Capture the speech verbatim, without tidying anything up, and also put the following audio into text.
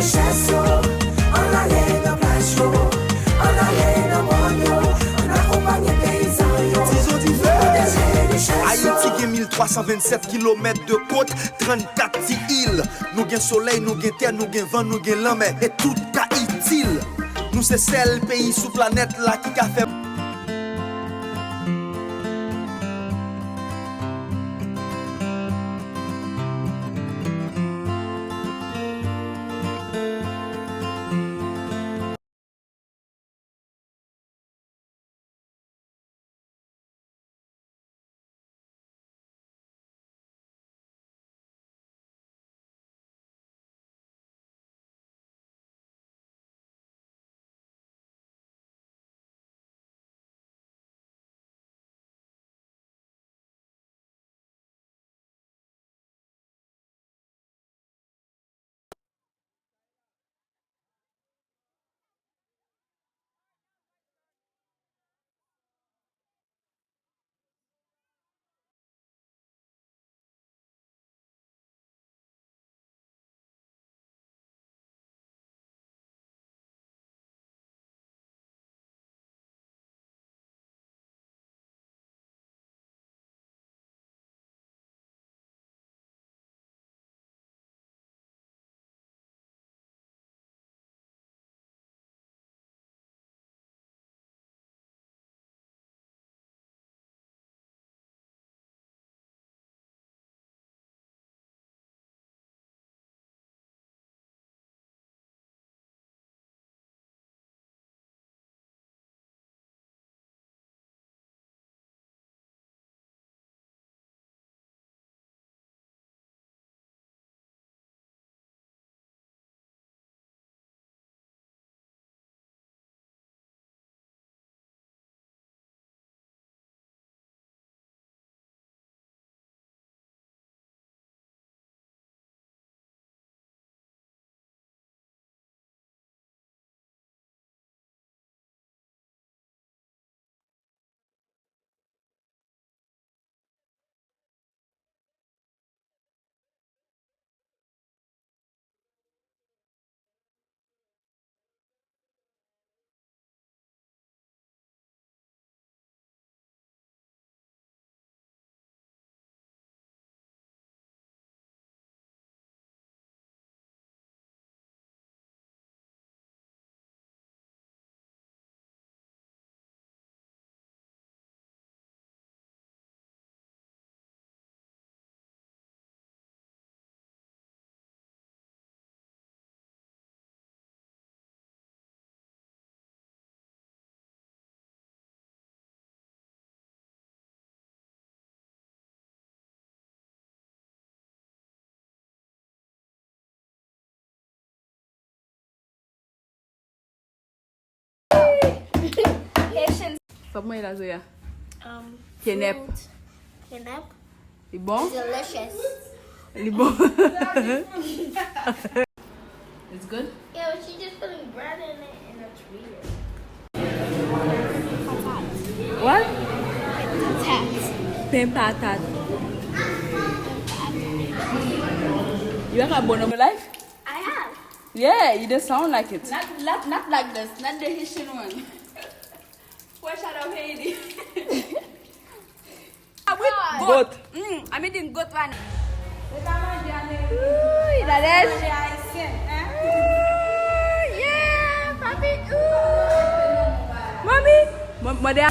Richès yo, ann ale nan plaj yo, ann ale nan mòn yo, ann akonpanye peyizan yo. Tizon dife! Pwoteje richès yo. Ayiti gen mil twa san vennsèt kilomèt de kot, trannkat ti il. Nou gen solèy, nou gen tè, nou gen van, nou gen lanmè, e tout ka itil. Nou se sèl peyi sou planèt la ki ka fè Sa pou mwen la, Zoya? Um, Kenep. Fruit. Kenep. Li bon? Delicious. Li bon. It's good? Yeah, but she just putting bread in it and it's weird. What? Patat. Pen patat. You have a bon life? I have. Yeah, you don't sound like it. Not, not, not like this. Not the Haitian one. Fresh out of Haiti. Ah, with goat. Goat. Mm, I'm eating goat right now. Ooh, that is. Ooh, yeah, papi. Ooh. Mommy. Mo-, mande a.